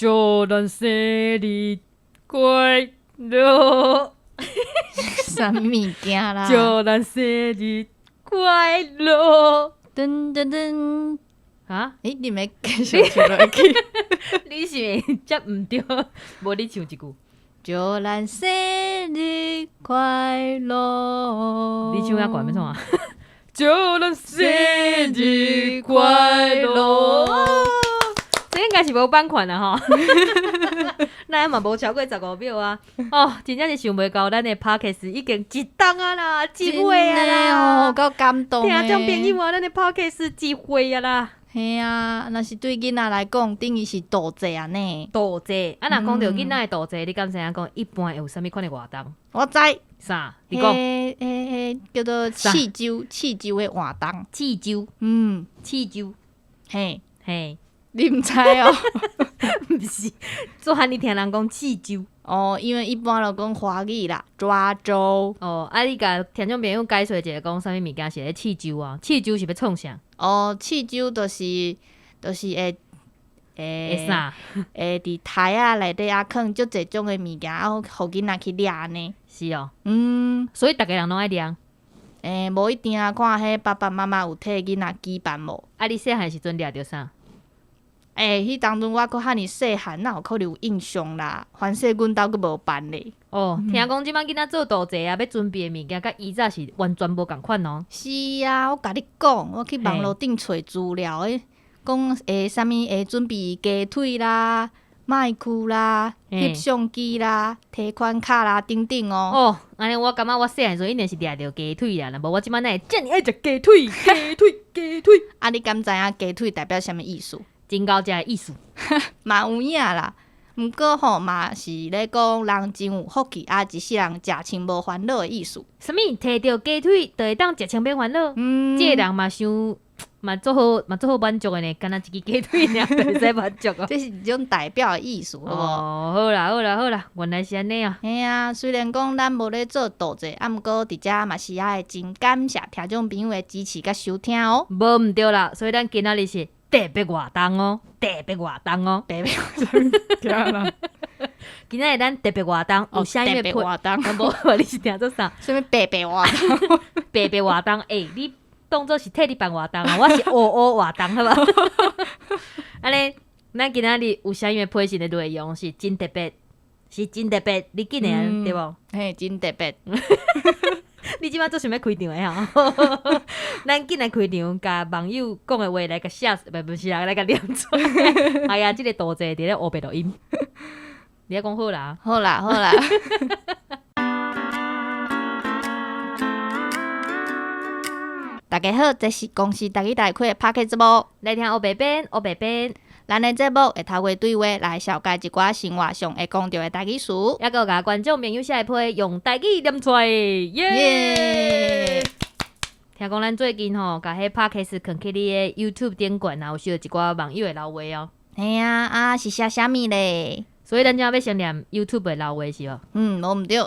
祝咱生日快樂，啥物物件啦？祝咱生日快樂。噔噔噔，啊？欸，你欲繼續唱落去？你是會接毋著？無你唱一句。祝咱生日快樂！你唱猶懸欲創啊？祝咱生日快樂！這應該是無版權啊吼，咱嘛無超過15秒啊！哦，真正是想袂到，咱的 Podcast 已經一冬啊啦，一歲啊啦，哦，夠感動。聽眾朋友啊，咱的 Podcast 一歲啊啦。嘿啊，若是對囡仔來講，等於是度節啊呢。度節啊，若講著囡仔的度節，你敢知影講一般會有啥物款的活動？我知。啥？你講。彼彼叫做試酒，試酒的活動。試酒。試酒。嘿。嘿。你毋知哦？毋是，做漢你聽人講試酒。哦，因為一般都講華語啦，抓周。哦，啊，你共聽眾朋友解說一下，講啥物物件是咧試酒啊？試酒是欲創啥？哦，試酒就是會會啥？會佇台仔內底啊，囥足濟種的物件，啊，予囡仔去掠呢。是哦。所以逐家人攏愛掠？欸，無一定啊，看彼爸爸媽媽有替囡仔舉辦無？啊，你細漢時陣掠著啥？欸，彼當陣我閣遐爾細漢，哪有可能有印象啦？反正阮兜閣無辦咧。哦，聽講這擺囡仔做度節啊，欲準備的物件，佮以早是完全無仝款哦。是啊，我共你講，我去網路頂揣資料，欸，講會啥物會準備雞腿啦、麥克啦、翕相機啦、提款卡啦等等哦。哦，按呢我感覺我細漢時陣一定是掠著雞腿啦，若無我這擺哪會遮爾愛食雞腿？雞腿，雞腿。啊，你敢知影雞腿代表啥物意思？真𠢕食的意思。嘛有影啦，毋過吼嘛是咧講人真有福氣啊，一世人食穿無煩惱的意思。啥物？提著雞腿就會當食穿免煩惱？這个人嘛傷嘛足好嘛足好滿足的呢，干焦一支雞腿爾就會使滿足哦。這是一種代表的意思，好無？哦，好啦好啦好啦，原來是按呢啊。嘿啊，雖然講咱無咧做度節，啊，毋過佇遮嘛是愛真感謝聽眾朋友的支持佮收聽哦。無毋對啦，所以咱今仔日是特別活動哦，特別活動哦，特別啦。今仔日咱特別活動有啥物特別活動？無，你是聽做啥？啥物白白活動？白白活動，欸，你當做是替你辦活動啊？我是烏烏活動，好無？按呢，咱今仔日有啥物配信的內容是真特別，是真特別，你記得對無？嘿，真特別。你這擺做想欲開場的吼？咱緊來開場，共網友講的話來共寫，不是啊，來共念出來。哎呀，這个度節佇咧烏白錄音。你愛講好啦，好啦，好啦。大家好，這是公視台語台開的 Podcast 節目，來聽烏白編，烏白編。咱的節目會透過對話來紹介一寡生活上會講著的台語詞，猶閣有共觀眾朋友寫的批用台語念出來，耶！聽講咱最近吼，共彼 Podcast 囥去你的 YouTube 頂懸啊，有收著一寡網友的留話哦。嘿啊，啊是寫啥物咧？所以咱這欲先念 YouTube 的留話是無？嗯，無毋對。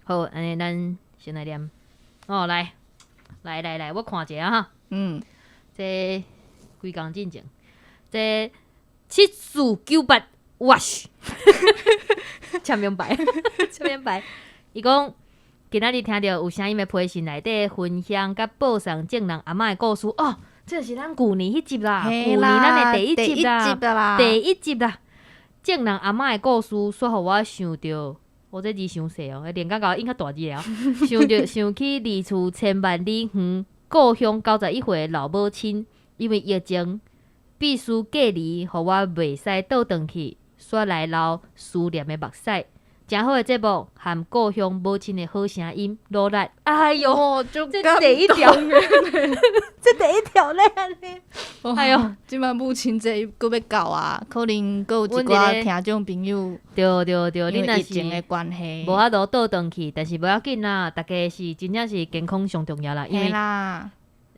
好，按呢咱先來念。哦，來，來來來，我看一下哈。這幾工進前，這7498 wash，簽名牌，簽名牌。伊講今仔日聽著有聲音的批信內底分享佮報送證人阿嬤的故事哦，這是咱舊年彼集啦，舊年咱的第一集啦，第一集啦。證人阿嬤的故事，煞予我想著，我這字傷細哦，連甲共印較大字哦。想著想起離厝千萬里遠，故鄉91歲老母親，因為疫情必須隔離，予我袂使倒轉去，煞來流思念的目屎。誠好的節目，含故鄉母親的好聲音，努力。哎喲，這第一條，這第一條咧。哎喲，這擺母親節閣欲到啊，可能閣有一寡聽眾朋友，對對對，因為疫情的關係，無法度倒轉去，但是無要緊啦，大家是真正是健康上重要啦。因為啦，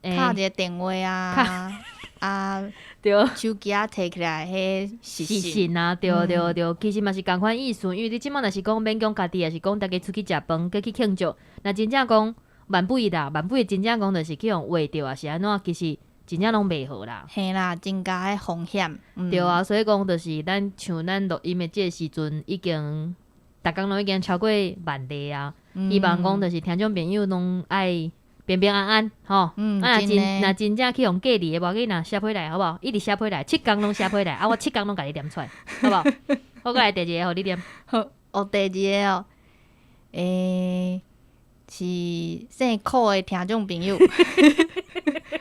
敲一个電話啊，啊，對，手機仔提起來，彼視訊啊，對對對，其實嘛是仝款意思，因為你這擺若是講勉強家己，抑是講大家出去食飯，閣去慶祝，若真正講萬不一啦，萬不一真正講就是去予人畫著，抑是按怎，其實真正攏袂好啦。嘿啦，增加彼風險。對啊，所以講就是咱像咱錄音的這个時陣，已經逐工攏已經超過萬例啊。希望講就是聽眾朋友攏愛平平安安吼。啊，若真若真正去予隔離的，無要緊，若寫批來好無？一直寫批來，7工攏寫批來，啊，我7工攏共你念出來，好無？好，閣來第二個，予你念。好，哦，第二個哦，是姓柯的聽眾朋友，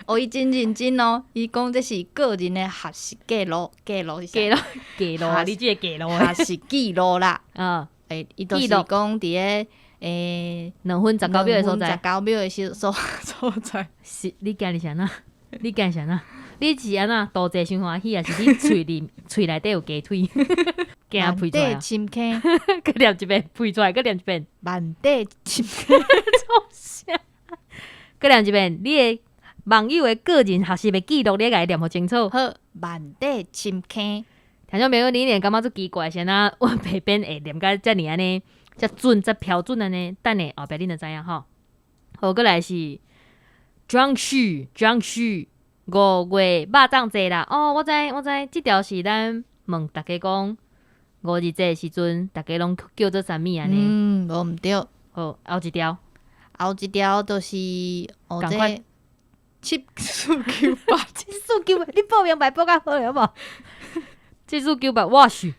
哦，伊真認真哦，伊講這是個人的學習記錄，記錄是啥？記錄，記錄，你這個記錄，學習記錄啦。伊就是講佇咧2分19秒的所在，十九秒的所在。是，你驚是啥？你驚啥？你是按怎肚濟傷歡喜，抑是你喙裡喙內底有雞腿？驚噴出來啊！深坑，閣念一遍，噴出來，閣念一遍。萬底深坑，創啥？閣念一遍，你的網友的個人學習的記錄，你愛共伊念予清楚。好，萬底深坑。聽眾朋友，你一定感覺足奇怪，是按怎阮白編會念甲遮爾按呢，遮準、遮標準按呢？等下後壁恁就知影吼。好，閣來是張旭，張旭5月肉粽節啦。哦，我知，我知，這條是咱問大家講五日節的時陣，大家攏叫做啥物按呢？嗯，無毋對。好，後一條。後一條就是哦，仝款。7498，7498，你報名牌報較好好無？7498，我是。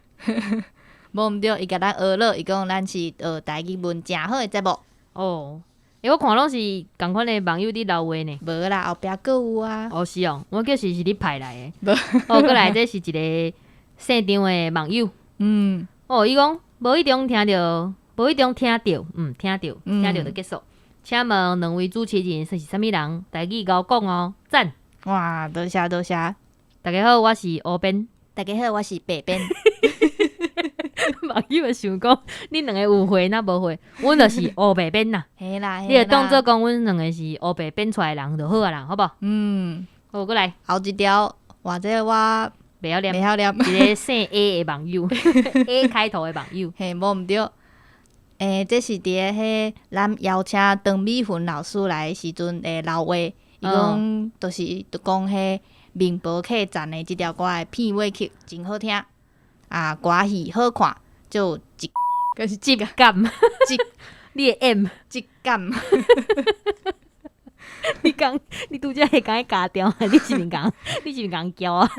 無毋對，伊共咱學了，伊講咱是學台語文誠好的節目。哦，我看攏是仝款的網友佇留話呢。無啦，後壁閣有啊。哦，是哦，我叫是你派來的。哦，閣來這是一個姓張的網友。哦，伊講無意中聽著，無意中聽著，聽著，聽著就結束。請問兩位主持人是啥物人？台語𠢕講哦，讚。哇，多謝多謝。大家好，我是烏編。大家好，我是白編。網友會想講，恁兩個有回若無回，阮就是烏白編啦。嘿啦，你就當做講阮兩個是烏白編出來的人就好啊啦，好無？好，閣來。後一條，或者我袂曉念，袂曉念。一個姓 A 的網友，A 開頭的網友。嘿，無毋對。這是佇咧彼咱邀請張美雲老師來的時陣的留話，伊講就是就講彼麵包客棧的這條歌的片尾曲真好聽，啊，歌戲好看，就一，閣是質感，你的 M 質感。你講，你拄才會共伊咬掉，你是毋是共？你是毋是共叫啊？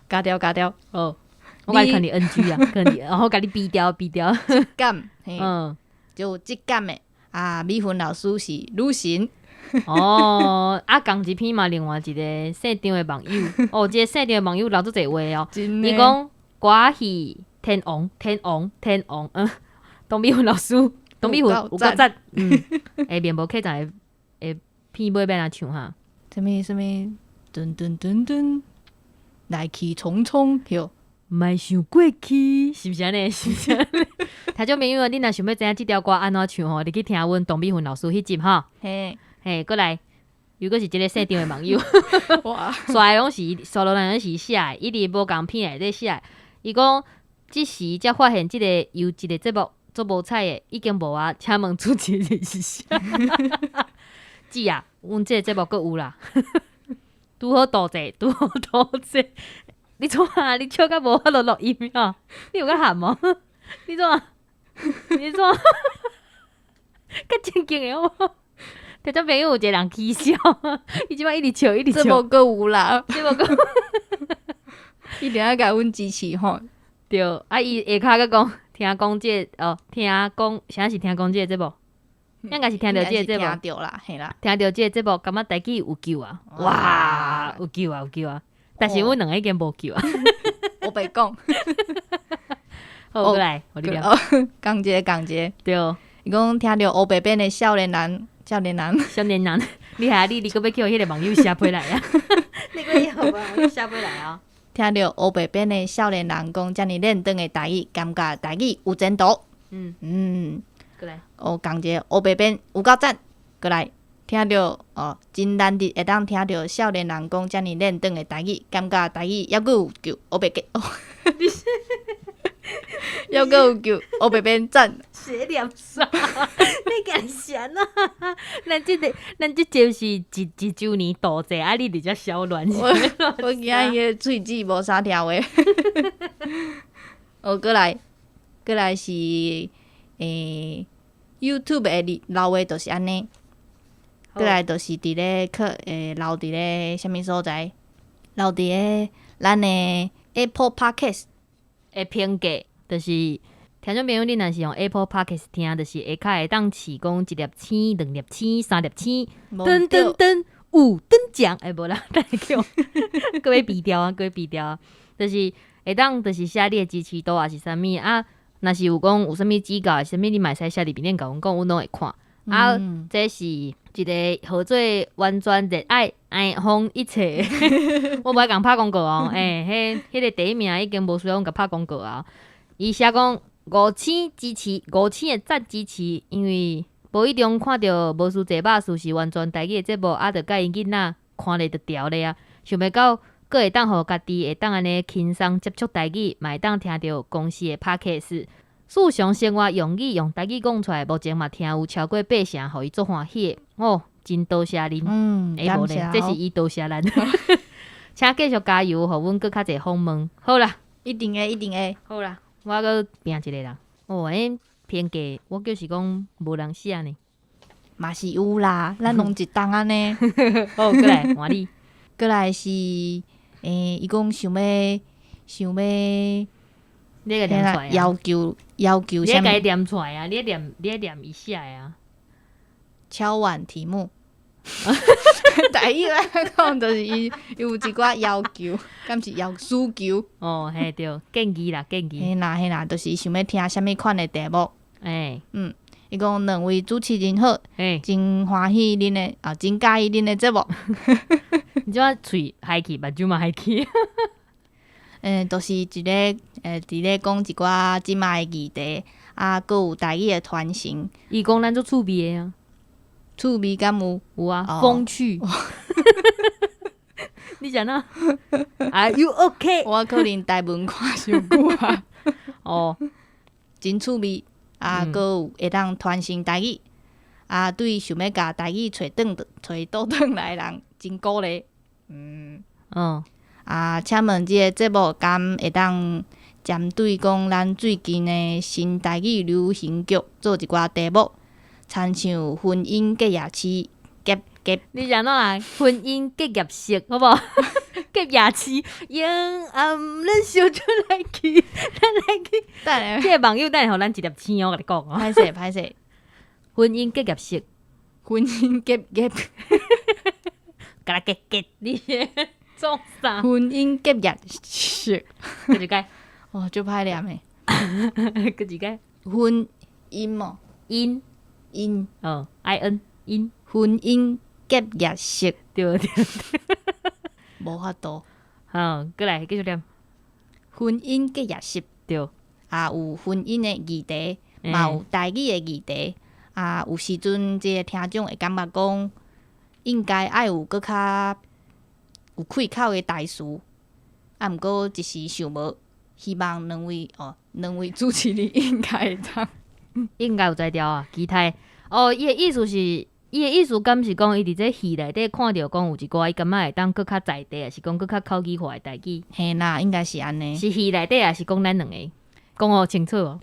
咬掉咬掉。哦，我共你看你 NG 啊，看你，然後共你嗶掉嗶掉。質感，就有質感的啊！美雲老師是女神。哦，啊，仝一篇嘛，另外一個姓張的網友，哦，這個姓張的網友留足濟話哦。伊講歌戲天王，天王，天王，董美雲老師，董美雲有夠讚，麵包客棧的片尾欲按怎唱哈？啥物啥物？噔噔噔噔，來去匆匆，哟。莫想過去，是毋是按呢？是毋是按呢？聽眾朋友，你若想欲知影這條歌按怎唱吼，你去聽阮董美雲老師彼集吼。嘿，嘿，閣來，又閣是這個姓張的網友，哇，煞攏是煞落來攏是寫的，伊佇無仝片內底寫的。伊講這時才發現這個優質的節目足無彩的，已經無啊，請問主持人是啥？姊啊，阮這個節目閣有啦。拄好多謝，拄好多謝。你創啥？你笑甲無法度錄音哦？你有較含無？你創啥？你創啥？較正經的好無？聽眾朋友有一個人起笑，伊這擺一直笑，一直笑。這無閣有啦，這無閣一定愛共阮支持吼。對，啊，伊下跤閣講，聽講這個哦，聽講啥是聽講這個節目？應該是聽著這個節目。聽著啦，嘿啦。聽著這個節目，感覺台語有救啊！哇，有救啊，有救啊！但是阮兩個已經無救啊。我白講。好，閣來，予你念。仝一个，仝一個。對。伊講聽著烏白編的少年人，少年人，少年人，你下你閣欲去予彼個網友寫批來啊？你閣欲予網友寫批來啊？聽著烏白編的少年人講遮爾輪轉的台語，感覺台語有前途。閣來。哦，仝一个烏白編有夠讚，閣來。聽著哦，真難得會當聽著少年人講遮爾輪轉的台語，感覺台語猶閣有救。烏白講。猶閣有叫烏白變讚。寫念啥？你敢啥啊？咱這個咱這集是一週年度祭，啊！你佇遮痟亂。我今仔日個喙齒無啥聽話。哦，過來，過來是YouTube 的留話就是按呢。過來就是佇咧去留佇咧啥物所在？留佇咧咱的 Apple Podcast 的評價，就是聽眾朋友，你若是用 Apple Podcast 聽，就是下跤會當試講一粒星、兩粒星、三粒星，噔噔噔，五等獎，欸，無啦，等下叫閣欲比掉啊，閣欲比掉啊，就是會當就是寫你的支持度，抑是啥物啊？若是有講有啥物指教，啥物你嘛會使寫佇面頂共阮講，阮攏會看。啊，這是一個號做完全熱愛愛風一切，我無愛共拍廣告哦。欸，彼彼個第一名已經無需要阮共拍廣告啊。伊寫講五星支持，五星的讚支持，因為無意中看著無事坐肉事是完全台語的節目，啊，著佮𪜶囡仔看咧就牢咧啊。想袂到閣會當予家己會當按呢輕鬆接觸台語，嘛會當聽著公視的 Podcast。日常生活用語用台語講出來，目前嘛聽有超過八成，予伊足歡喜的哦，真多謝恁。欸，無咧，這是伊多謝咱。請繼續加油，予阮閣較濟訪問。好啦，一定會，一定會。好啦，我閣拼一個人。哦，欸，評價我就是講無人寫呢。嘛是有啦，咱攏一冬按呢。好，過來換你。過來是，欸，伊講想欲想欲。你共念出來啊？要求要求啥物？你共念出來啊！你念你念伊寫的啊。敲碗題目。台語來講，就是伊有一寡要求，敢是要需求？哦，嘿對，建議啦，建議。嘿啦嘿啦，就是伊想欲聽啥物款的題目。欸，伊講兩位主持人好，真歡喜恁的啊，真佮意恁的節目。你這喙害去，目睭嘛害去。欸，就是一個佇咧講一寡這擺的議題，啊，閣有台語的傳承。伊講咱足趣味的啊，趣味敢有？有啊，風趣。你講哪？Are you OK？我可能台文看傷久啊。哦，真趣味，啊，閣有會當傳承台語，啊，對想欲共台語揣轉揣倒轉來的人，真鼓勵。啊，請問這个節目敢會當針對講咱最近的新台語流行曲做一寡題目，親像婚姻結業式、結結。你是按怎來？婚姻結業式，好無？結業式，用暗咱相出來去，咱來去。等下，這个網友等下予咱一粒星，我共你講哦。歹勢歹勢。婚姻結業式，婚姻結結，共來結結，你創啥？婚姻結業式，閣一擺。哦，足歹念的。閣一擺。婚姻哦，姻姻，哦，I N 姻，婚姻結業式，對對。無法度。好，過來繼續念。婚姻結業式，啊，有婚姻的議題，嘛有台語的議題。啊，有時陣這个聽眾會感覺講，應該愛有閣較有氣口的台詞，啊，毋過一時想無，希望兩位哦，兩位主持人應該會當，應該有才調啊。其他哦，伊的意思是，伊的意思敢是講，伊佇這戲內底看著講有一寡，伊感覺會當閣較在地，抑是講閣較口語化的台語？嘿啦，應該是按呢。是戲內底，抑是講咱兩個？講予清楚哦。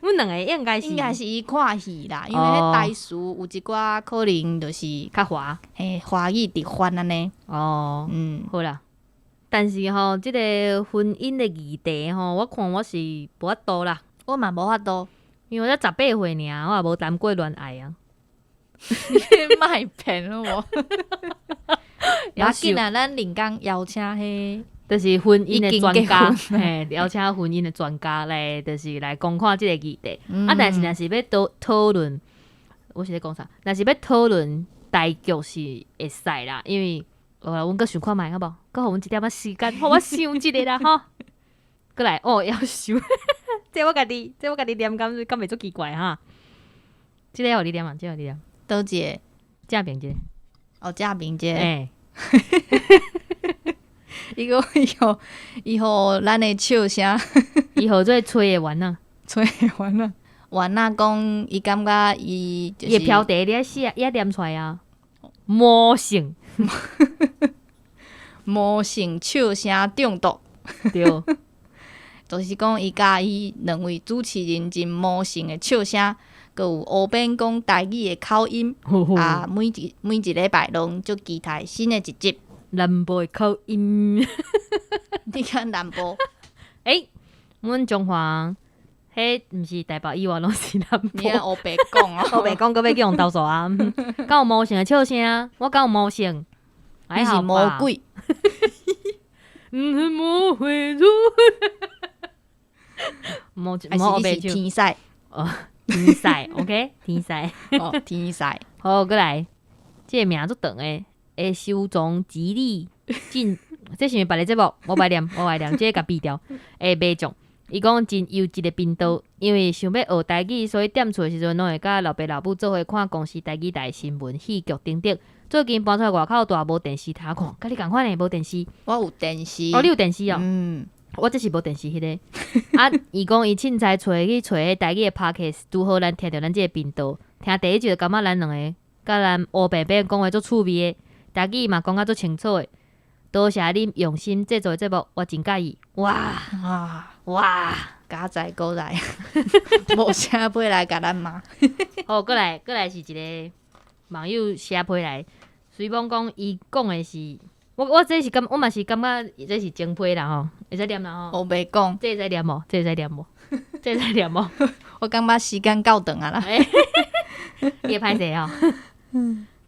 阮兩個應該是應該是伊看戲啦，因為彼台詞有一寡可能就是較華，嘿，華語直翻按呢。哦，好啦。但是吼，這个婚姻的議題吼，我看我是無法度啦。我嘛無法度，因為我才十八歲爾，我也無談過戀愛啊。你莫騙好無？無要緊啊，咱另工邀請彼就是婚姻的專家，已經結婚嘿，邀請婚姻的專家來，就是來講看這个議題。啊，但是若是欲討討論，我是咧講啥？若是欲討論大局是會使啦，因為哦，阮閣想看覓好無？閣予阮一點仔時間，予我想一下啦吼。閣來哦，要想，這我家己，這我家己念，敢敢袂足奇怪哈？這个予你念啊，這个予你念。佗一个？正邊這个。哦，正邊這个。欸。伊講伊予咱的笑聲，伊號做吹的丸仔，吹的丸仔，丸仔講伊感覺伊就是伊的標題你愛寫，伊愛念出來啊，魔性，魔性笑聲中毒，對，就是講伊佮意兩位主持人真魔性的笑聲，閣有烏邊講台語的口音，啊，每一禮拜攏足期待新的一集。南部的口音，你看南部，欸，阮中華，彼毋是台北以外攏是南部。你愛烏白講啊！烏白講，閣欲去予投訴啊！敢有魔性的笑聲？我敢有魔性？你是魔鬼。嗯，魔鬼。魔還是你是天使？哦，天使，OK，天使。哦，天使。好，閣來，這个名足長的，會收藏吉利進，這是毋是別个節目？我袂念，我袂念，這个共避掉。會袂中，伊講真優質的頻道，因為想欲學台語，所以踮厝的時陣攏會佮老爸老母做伙看公視台語台新聞、戲劇等等。最近搬出來外口住，無電視通看，佮你仝款的，無電視。我有電視。哦，你有電視哦。嗯。我這是無電視彼个。啊，伊講伊凊彩揣去揣彼台語的 podcast，拄好咱聽著咱這个頻道，聽第一集就感覺咱兩个佮咱烏白白講話足趣味的，台語嘛講甲足清楚的。多謝恁用心製作的節目，我真佮意。哇哇哇！加載過來，無寫批來共咱罵。好，閣來閣來是一个網友寫批來，雖罔講伊講的是，我這是感，我嘛是感覺這是真批啦吼，會使念啦吼。烏白講，這會使念無？這會使念無？這會使念無？我感覺時間夠長啊啦。你會歹勢吼。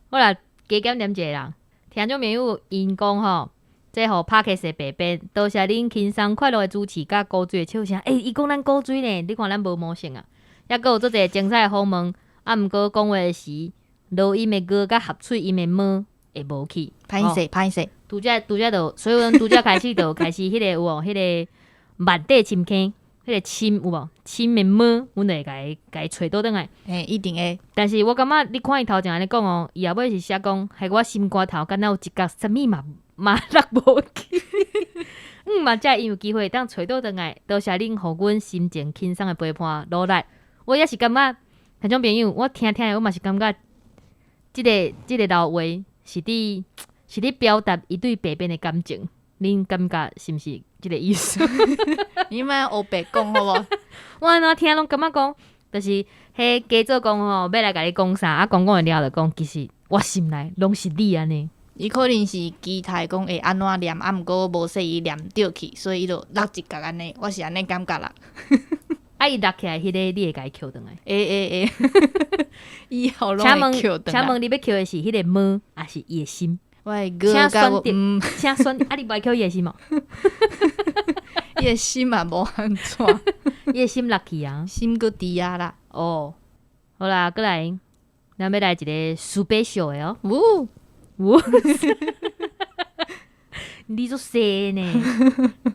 好啦，加減念一个啦。聽眾朋友𪜶講吼，這予 Podcast 的白編，多謝恁輕鬆快樂的主持，佮古錐的笑聲。欸，伊講咱古錐呢，你看咱無魔性啊。抑閣有足濟精彩的訪問，啊，毋過講話時，濁音的 ㄍ 佮合喙音的 ㄇ 會無去。歹勢歹勢。拄則拄則就，所以阮拄則開始就開始彼個有無？彼個萬底深坑，彼個深有無？深的 ㄇ，阮就會共伊揣倒轉來。嘿，一定會。但是我感覺你看伊頭前按呢講哦，伊後尾是寫講，害我心肝頭敢若有一角啥物嘛嘛落無去。嗯嘛，才會有機會當揣倒轉來，多謝恁予阮心情輕鬆的陪伴努力。我也是感覺，聽眾朋友，我聽聽的，我嘛是感覺，這個老話是佇表達伊對白編的感情，恁感覺是毋是這個意思？你莫烏白講好無？我按怎聽攏感覺講，就是彼假做講吼，欲來共你講啥，啊講講完了後就講，其實我心內攏是你按呢。伊可能是期待講會按怎念，啊毋過無說伊念著去，所以伊就落一角按呢，我是按呢感覺啦。啊，伊落起來彼個，你會共伊抾轉來？會會會，以後攏會抾轉來。請問你欲抾的是彼個 ㄇ，抑是伊的心？我的 ㄍ 佮請選，啊，你無愛抾伊的心哦？伊的心嘛無按怎，伊的心落去啊，心閣佇遐啦。哦，好啦，閣來，咱欲來一個 special 的哦。嗚嗚，你足衰呢？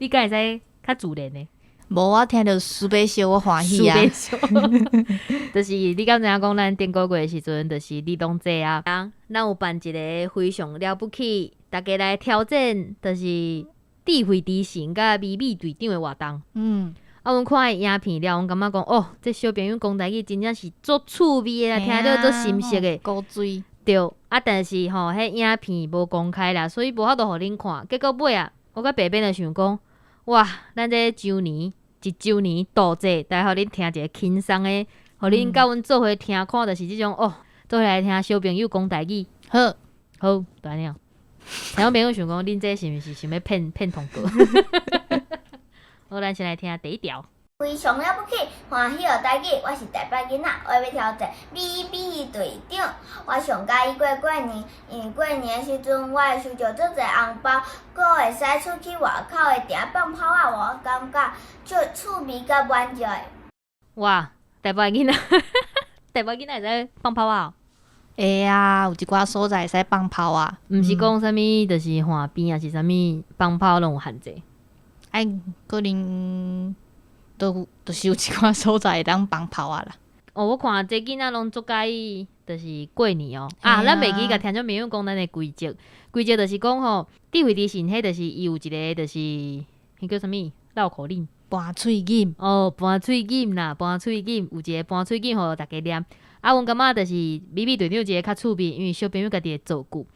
你敢會使較自然呢？無，我聽著 special 我歡喜啊。 special，就是你敢知影講，咱頂個月的時陣，就是兒童節啊，咱有辦一個非常了不起，大家來挑戰，就是智慧之神佮美美隊長的活動。啊，阮看伊影片了，阮感覺講，哦，這小朋友講台語真正是足趣味的啦，聽著足心適的。古錐。對，啊，但是吼，彼影片無公開啦，所以無法度予恁看。結果尾啊，我佮白編就想講，哇，咱這周年一周年度節，來予恁聽一个輕鬆的，予恁佮阮做伙聽看，就是這種哦，做伙來聽小朋友講台語。好，好，就按呢。聽眾朋友想講，恁這是毋是想欲騙騙通告？好，咱先來聽第一條。非常了不起，歡喜學台語，我是台北囡仔，我欲挑戰美美隊長。我上佮意過過年，因為過年的時陣，我會收著足濟紅包，閣會使出去外口會定放炮仔，我感覺足趣味佮滿足的。哇，台北囡仔，台北囡仔會使放炮仔哦？會啊，有一寡所在會使放炮仔。毋是講啥物，就是岸邊抑是啥物放炮攏有限制。哎，可能都就是有一寡所在會當放炮仔啦。哦，我看這囡仔攏足佮意就是過年哦。啊，咱袂記共聽眾朋友講咱的規則，規則就是講吼，智慧之神彼就是伊有一个就是彼叫啥物繞口令。盤喙罨。哦，盤喙罨啦，盤喙罨，有一个盤喙罨予大家念。啊，阮感覺就是美美隊長一个較趣味，因為小朋友家己會造句。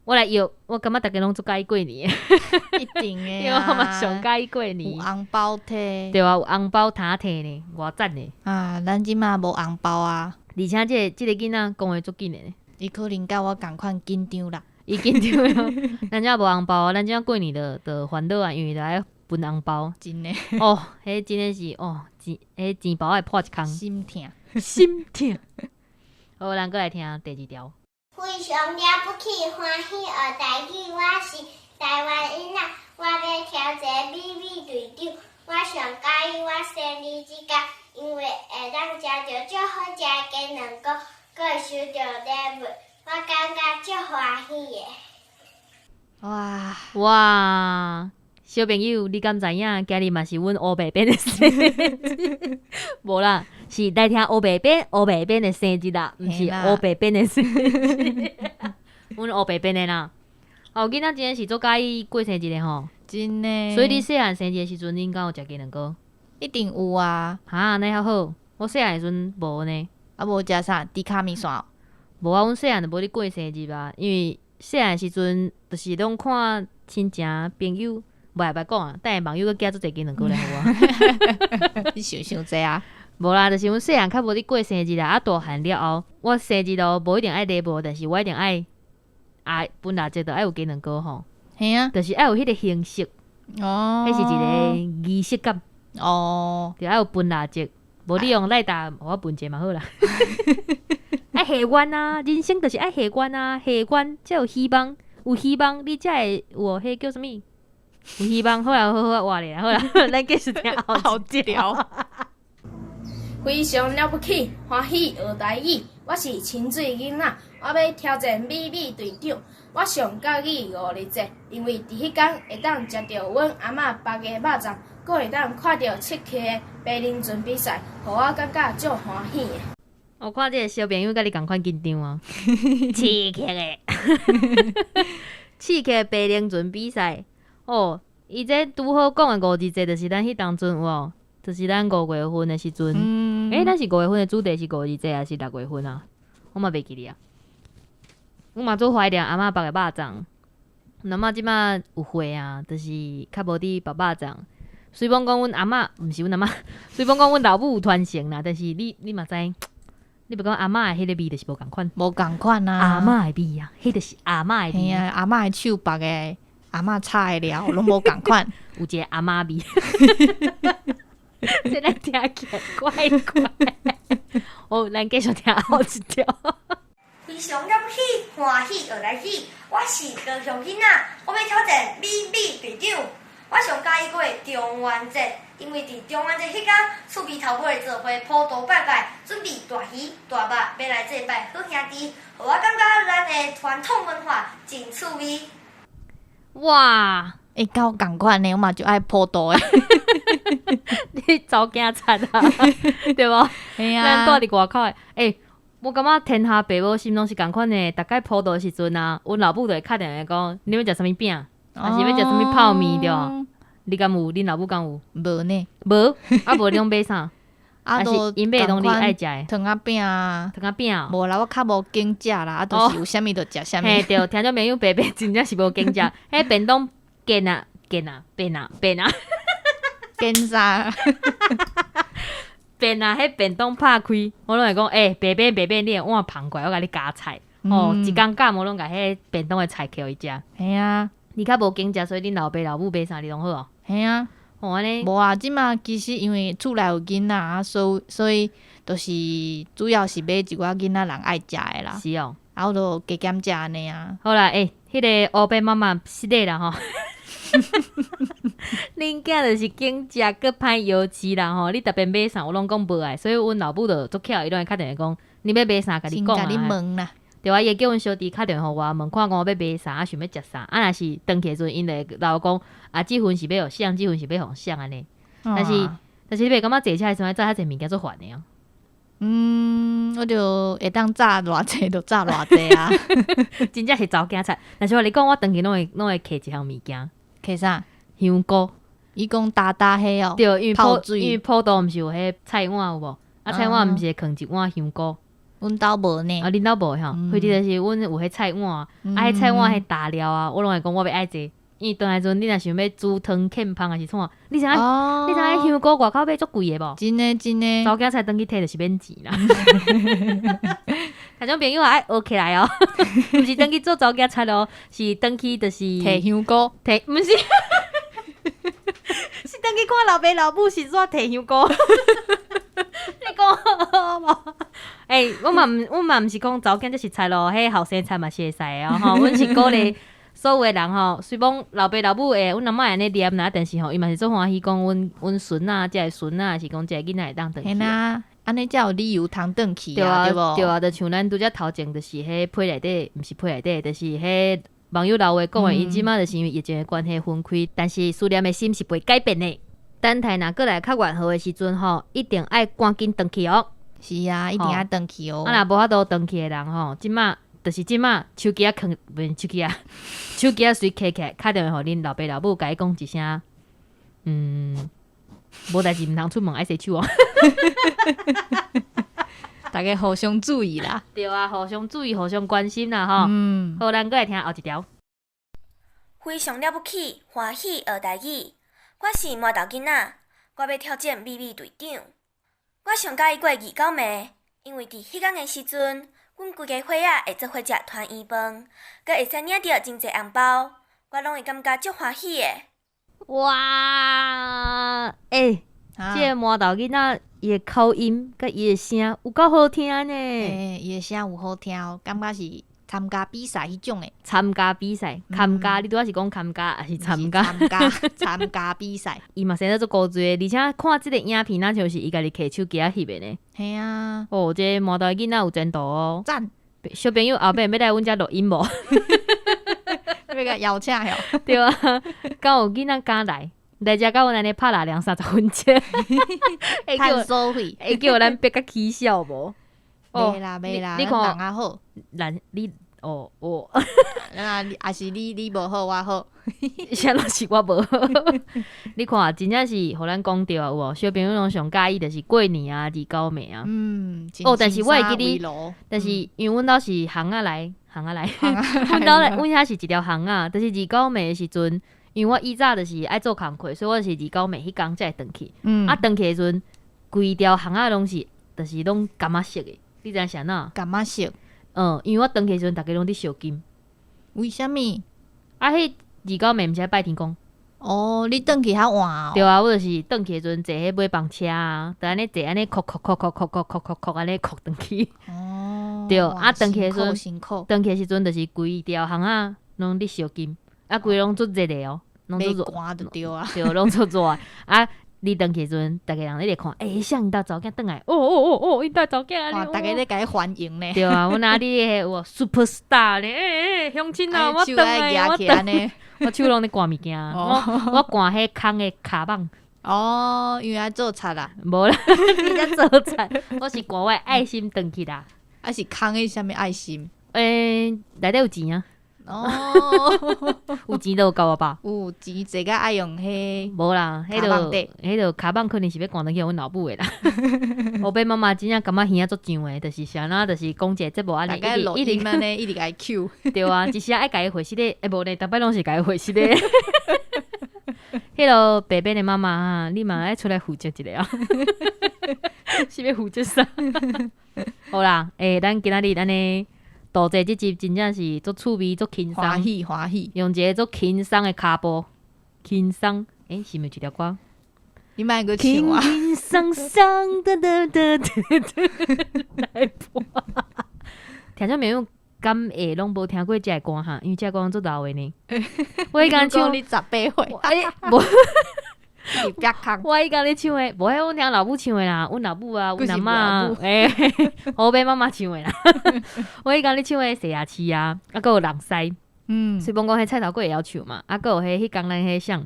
我來約，我感覺逐家攏足佮意過年的。一定的。因為我嘛上佮意過年。有紅包摕。對啊，有紅包通摕呢，偌讚呢。啊，咱這馬無紅包啊。而且這個囡仔講話足緊的。伊可能佮我仝款緊張啦。伊緊張咯，咱遮無紅包，咱遮過年就煩惱啊，因為著愛分紅包。真的。哦，彼真的是哦，錢，彼錢包愛破一空。心疼。心疼。好，咱閣來聽第二條。非常了不起，歡喜學台語，我是台灣囡仔，我欲挑戰美美隊長，我上佮意我生日這工，因為會當食著足好食的雞卵糕，閣會收著禮物，我感覺足歡喜的。哇哇！小朋友，你敢知影？今日嘛是阮烏白變的生日？無啦，是來聽烏白變烏白變的生日啦，毋是烏白變的生日。阮烏白變的啦。哦，囡仔真的是足佮意過生日的吼。真的。所以你細漢生日的時陣，恁敢有食雞卵糕？一定有啊。哈，按呢較好。我細漢的時陣無呢。啊，無食啥？豬跤麵線？無啊，阮細漢就無咧過生日啊，因為細漢時陣就是攏看親情朋友。袂袂講啊，等下網友閣寄足濟雞卵糕來予我。你想傷濟啊？無啦，就是阮細漢較無咧過生日啦。啊，大漢了後，我生日都無一定愛禮物，但是我一定愛啊，分蠟燭就愛有雞卵糕吼。嘿啊，就是愛有彼個形式。哦。彼是一個儀式感。哦。就愛有分蠟燭，無你用 lighter 予我分一個嘛好啦。愛許願啊，人生就是愛許願啊，許願才有希望，有希望你才會有彼叫啥物？有希望，好啦，好好活咧，好啦，咱繼續聽後一條。非常了不起，歡喜學台語。我是清水囡仔，我欲挑戰美美隊長。我上佮意五日節，因為佇彼工會當食著阮阿嬤包的肉粽，閣會當看著七曲的白龍船比賽，予我感覺足歡喜的。我看這個小朋友佮你仝款緊張啊！刺激的，刺激白龍船比賽哦。伊這拄好講的五日節，就是咱彼當陣有無？就是咱五月份的時陣。欸，咱是五月份的主題是五日節，還是六月份啊？我嘛袂記得啊。我嘛足懷念阿嬤包的肉粽。阿嬤這馬有歲啊，就是較無佇包肉粽。雖罔講阮阿嬤，毋是阮阿嬤，雖罔講阮老母有傳承啦，但是你嘛知，你袂講阿嬤的彼個味就是無仝款。無仝款啊！阿嬤的味啊，彼就是阿嬤的味。啊，阿嬤的手縛的。阿嬤炒的料攏無仝款，有一個阿嬤味，這咱聽起來怪怪。哦，咱繼續聽後一條。非常了不起，歡喜學台語。我是高雄囡仔，我欲挑戰美美隊長。我上佮意過中元節，因為佇中元節彼工，厝邊頭尾做伙普渡拜拜，準備大魚大肉，欲來祭拜好兄弟，予我感覺咱的傳統文化真趣味。哇！欸，佮我仝款呢，我嘛就愛普渡的。你查某囝賊啊，對無？嘿啊。咱住佇外口的，欸，我感覺天下爸母心攏是仝款的。逐擺普渡的時陣啊，阮老母就會敲電話講，你欲食啥物餅，還是欲食啥物泡麵對無？你敢有？恁老母敢有？無呢。無？啊無你攏買啥？啊，都𪜶買攏你愛食的。糖仔餅啊，糖仔餅。無啦，我較無揀食啦，啊，就是有啥物就食啥物。嘿，對，聽眾朋友爸爸真正是無揀食，彼便當煎啊煎啊變啊變啊，煎啥？變啊！彼便當拍開，我攏會講，欸，爸爸爸爸，你的碗捧過來，我共你加菜。哦，一工到我攏共彼便當的菜摕予伊食。嘿啊，你較無揀食，所以恁老爸老母買啥你攏好哦。嘿啊。哦，按呢。無啊，這馬其實因為厝內有囡仔啊，所以就是主要是買一寡囡仔人愛食的啦。是哦。啊，我就加減食按呢啊。好啦，欸，彼個烏白媽媽失禮啦吼。恁囝就是揀食，閣歹搖市啦吼！你特別買啥，我攏講無愛，所以阮老母就足巧，伊攏會敲電話講，你欲買啥，共你講啊。先共你問啦。對啊，伊會叫阮小弟敲電話予我問，看講我欲買啥，啊想欲食啥。啊，若是轉去的時陣，𪜶就會老講，啊，這份是欲予誰，這份是欲予誰按呢。但是，但是你袂感覺坐車的時陣，載遐濟物件足煩的啊？嗯，我就會當炸偌濟就炸偌濟啊。真正是查某囝菜。但是我共你講，我轉去攏會揢一項物件，揢啥？香菇。伊講焦焦彼哦，對，因為泡水因為普渡毋是有彼菜碗有無？啊，菜碗毋是會囥一碗香菇。阮兜無呢。啊，恁兜無吼？彼日就是阮有彼菜碗，啊，彼菜碗彼焦料啊，我攏會講我欲愛這。因為轉來時陣，你若想欲煮湯欠芳抑是創，你知影？你知影香菇外口買足貴的無？真的真的。查某囝菜轉去提就是免錢啦。聽眾朋友愛學起來哦，毋是轉去做查某囝菜咯，是轉去就是提香菇，提毋是，是轉去看老爸老母是怎提香菇。你講好無？欸，我嘛毋是講查某囝才是菜咯，彼後生菜嘛是會使的哦。吼，阮是鼓勵所有的人吼，雖罔老爸老母會，阮阿嬤會按呢念啦，但是吼，伊嘛是足歡喜講阮孫仔，這个孫仔，是講這个囡仔會當轉去。嘿啦，按呢才有理由通轉去啊，對無？對啊，就像咱拄才頭前就是彼批內底，毋是批內底，就是彼網友留話講的，𪜶這馬就是因為疫情的關係分開，但是思念的心是袂改變的。等待若閣來較圓好的時陣吼，一定愛趕緊轉去哦。是啊，一定愛轉去哦。啊，若無法度轉去的人吼，這馬就是這馬手機仔囥，毋是手機仔，手機仔隨揢起來，敲電話予恁老爸老母，共伊講一聲，無代誌毋通出門，愛洗手哦。大家互相注意啦。對啊，互相注意，互相關心啦，吼。好，咱閣來聽後一條。非常了不起，歡喜學台語。我是饃頭囡仔，我欲挑戰美美隊長。我上佮意過二九暝，因為佇彼工的時陣，阮規家伙仔會做伙食團圓飯，閣會使領著真濟紅包，我攏會感覺足歡喜的。哇！欸，這個饃頭囡仔伊的口音佮伊的聲有夠好聽呢。欸，伊的聲有好聽哦，感覺是參加比賽彼種的。參加比賽，參加，你拄仔是講參加抑是參加？參加參加比賽。伊嘛生得足古錐的，而且看這個影片，若像是伊家己摕手機仔翕的呢。嘿啊。哦，這個饃頭囡仔有前途哦。讚。小朋友後擺欲來阮遮錄音無？欲共邀請喲。對啊，敢有囡仔敢來？來遮佮阮按呢拍拉涼30分鐘。趁所費。會叫咱逼甲起笑無？袂啦袂啦，你看人較好。咱你哦哦，啊，抑是你無好，我好。啥攏是我無好。你看，真正是予咱講著啊，有無？小朋友攏上佮意就是過年啊，二九暝啊。哦，但是我會記得，但是因為阮兜是巷仔內，巷仔內，阮兜內，阮遐是一條巷仔，就是二九暝的時陣，因為我以早就是愛做工課，所以我是二九暝彼工才會轉去。啊，轉去的時陣，規條巷仔攏是，就是攏柑仔色的。你知影是按怎？柑仔色。嗯，因為我轉去的時陣，逐家攏佇燒金。為啥物？啊，彼二九暝毋是愛拜天公？哦，你轉去較晚哦。對啊，我就是轉去的時陣坐彼尾班車啊，就按呢坐按呢，哭哭哭哭哭哭哭哭哭按呢哭轉去。哦。對，啊，轉去的時陣，辛苦。轉去的時陣就是規條巷仔攏佇燒金，啊，規攏足熱的哦，攏足熱。寒就對啊。對，攏足熱的。啊，你轉去的時陣，逐家人咧看，欸，啥𪜶兜查某囝轉來？哦哦哦哦，𪜶兜查某囝哇，逐家咧共伊歡迎呢。對啊，阮阿你彼個有 super star 咧，欸欸，鄉親啊，我轉來，我轉，我手攏咧掼物件，我掼彼空的跤蠓。哦，因為愛做賊啊？無啦，你才做賊，我是掼我的愛心轉去啦。啊是空的啥物愛心？欸，內底有錢啊。哦，有錢都有夠啊吧？有錢濟甲愛用彼，無啦，彼个彼个跤蠓可能是欲掼轉去予阮老母的啦。後尾媽媽真正感覺耳仔足脹的，就是啥那，就是講一個節目按呢，一直一直按呢，一直共伊 cue。對啊，一時愛共伊回息咧，欸無咧，逐擺攏是共伊回息咧。彼个白白的媽媽啊，你嘛愛出來負責一下啊？是欲負責啥？好啦，欸，咱今仔日按呢。度這這集真正是足趣味、足輕鬆，歡喜歡喜，用一個足輕鬆的跤步，輕鬆，欸，是毋是一條歌？你莫閣唱啊！輕輕鬆鬆的的的的來播。聽眾朋友敢會攏無聽過這個歌哈？因為這個歌足老的呢。我彼工唱你十八歲，欸，無。我彼工咧唱的，無彼阮聽老母唱的啦，阮老母啊，阮阿嬤，欸，後尾媽媽唱的啦。我彼工咧唱的西亞市啊，啊，閣有人師，雖罔講彼菜頭粿會曉唱嘛，啊，閣有彼彼工咱彼啥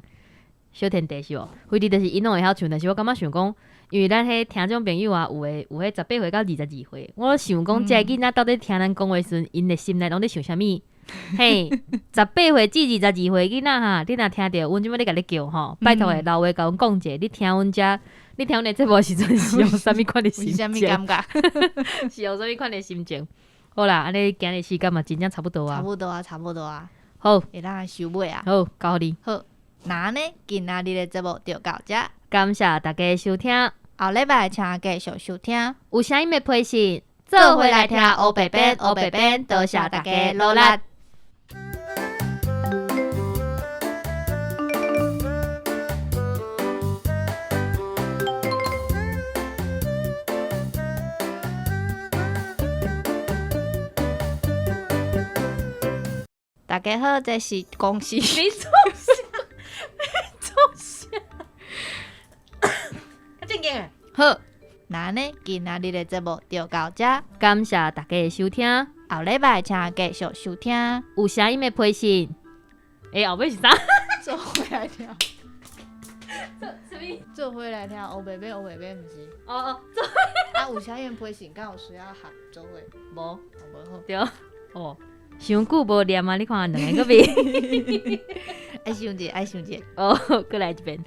小天地是無？非得就是𪜶攏會曉唱，但是我感覺想講，因為咱彼聽眾朋友啊，有的有彼18歲到22歲，我想講，這个囡仔到底聽咱講話時陣，𪜶的心內攏咧想啥物？嘿，18歲至22歲囡仔哈，你若聽著阮這擺咧共你叫吼，拜託的留話共阮講者，你聽阮遮，你聽阮的節目時陣是用啥物款的心情？啥物感覺？是用啥物款的心情？好啦，按呢今日時間嘛，真正差不多啊。差不多啊，差不多啊。好，會當來收尾啊。好，交予你。好，那呢，今仔日的節目就到遮。感謝大家收聽。後禮拜請繼續收聽。有啥物的批信，做伙來聽烏白編，烏白編，多謝大家努力。大家好，這是公司。你做啥？你做啥？正經的。好，那呢，今仔日的節目就到這。感謝大家的收聽。後禮拜請繼續收聽。有啥物的批信？欸，後尾是啥？做伙來聽。做啥物？做伙來聽，烏白編，烏白編，毋是？哦哦，做。啊，有啥物的批信？敢有需要合做伙？無，無好。對，哦。傷久無念啊！你看兩个閣袂？愛想者，愛想者。哦，閣來一遍。